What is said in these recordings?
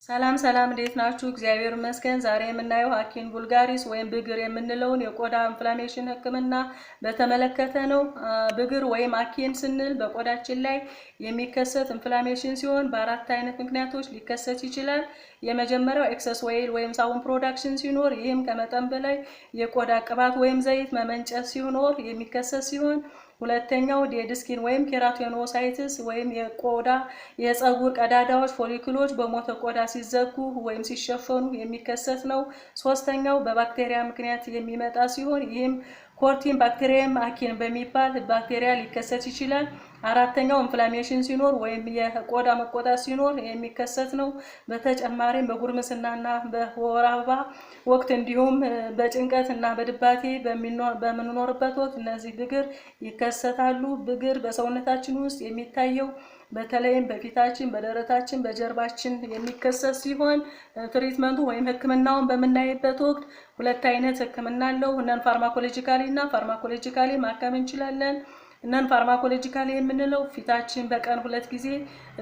ሰላም ሰላም፣ እንዴት ናችሁ? እግዚአብሔር ይመስገን። ዛሬ የምናየው acne vulgaris ወይም ብግር የምንለውን የቆዳ inflammation ሕክምና በተመለከተ ነው። ብግር ወይም acne ስንል በቆዳችን ላይ የሚከሰት inflammation ሲሆን በአራት አይነት ምክንያቶች ሊከሰት ይችላል። የመጀመሪያው excess oil ወይም sebum production ሲኖር፣ ይህም ከመጠን በላይ የቆዳ ቅባት ወይም ዘይት መመንጨት ሲኖር የሚከሰት ሲሆን፣ ሁለተኛው dead skin ወይም keratinocytes ወይም የቆዳ የፀጉር ቀዳዳዎች follicle ኦች በሞተ ቆዳ ሲዘጉ ወይም ሲሸፈኑ የሚከሰት ነው። ሶስተኛው በባክቴሪያ ምክንያት የሚመጣ ሲሆን ይህም Corynebacterium acnes በሚባል ባክቴሪያ ሊከሰት ይችላል። አራተኛው inflammation ሲኖር ወይም የቆዳ መቆጣት ሲኖር የሚከሰት ነው። በተጨማሪም በጉርምስናና በወር አበባ ወቅት እንዲሁም በጭንቀት እና በድባቴ በምንኖርበት ወቅት እነዚህ ብግር ይከሰታሉ። ብግር በሰውነታችን ውስጥ የሚታየው በተለይም በፊታችን፣ በደረታችን፣ በጀርባችን የሚከሰት ሲሆን treatment ኡ ወይም ሕክምናውን በምናይበት ወቅት ሁለት አይነት ሕክምና አለው። Non pharmacologically እና pharmacologically ማከም እንችላለን። Non pharmacologically የምንለው ፊታችን በቀን ሁለት ጊዜ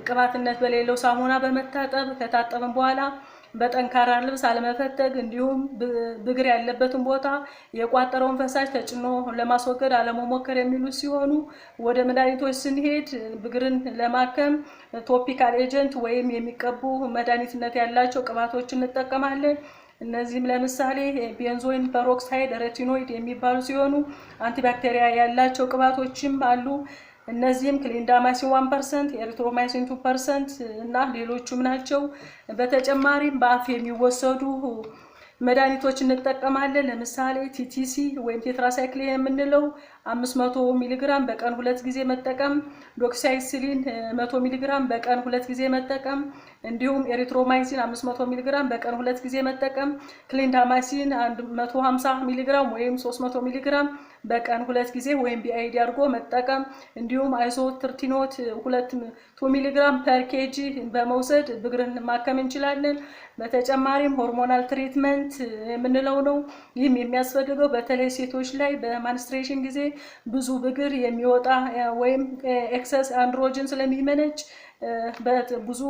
ቅባትነት በሌለው ሳሙና በመታጠብ፣ ከታጠብን በኋላ በጠንካራ ልብስ አለመፈተግ፣ እንዲሁም ብግር ያለበትን ቦታ የቋጠረውን ፈሳሽ ተጭኖ ለማስወገድ አለመሞከር የሚሉ ሲሆኑ፣ ወደ መድኃኒቶች ስንሄድ ብግርን ለማከም topical agent ወይም የሚቀቡ መድኃኒትነት ያላቸው ቅባቶች እንጠቀማለን። እነዚህም ለምሳሌ benzoyl peroxide፣ retinoid የሚባሉ ሲሆኑ antibacteria ያላቸው ቅባቶችም አሉ። እነዚህም clindamycin 1%፣ erythromycin 2% እና ሌሎቹም ናቸው። በተጨማሪም በአፍ የሚወሰዱ መድኃኒቶች እንጠቀማለን። ለምሳሌ TTC ወይም tetracycline የምንለው 500 ሚሊግራም በቀን ሁለት ጊዜ መጠቀም፣ doxycycline 100 ሚሊግራም በቀን ሁለት ጊዜ መጠቀም፣ እንዲሁም erythromycin 500 ሚሊግራም በቀን ሁለት ጊዜ መጠቀም፣ clindamycin 150 ሚሊግራም ወይም 300 ሚሊግራም በቀን ሁለት ጊዜ ወይም BID አድርጎ መጠቀም፣ እንዲሁም isotretinoin 2 milligram per kg በመውሰድ ብግርን ማከም እንችላለን። በተጨማሪም hormonal treatment የምንለው ነው። ይህም የሚያስፈልገው በተለይ ሴቶች ላይ በ menstruation ጊዜ ብዙ ብግር የሚወጣ ወይም excess androgen ስለሚመነጭ ብዙ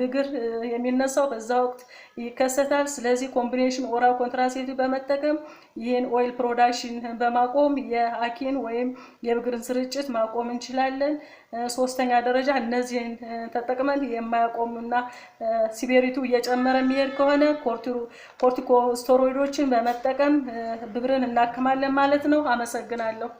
ብግር የሚነሳው በዛ ወቅት ይከሰታል። ስለዚህ combination oral contraceptive በመጠቀም ይህን oil production በማቆም የ acne ወይም የብግርን ስርጭት ማቆም እንችላለን። ሶስተኛ ደረጃ እነዚህን ተጠቅመን የማያቆምና severity ው እየጨመረ የሚሄድ ከሆነ corticosteroid ኦችን በመጠቀም ብግርን እናክማለን ማለት ነው። አመሰግናለሁ።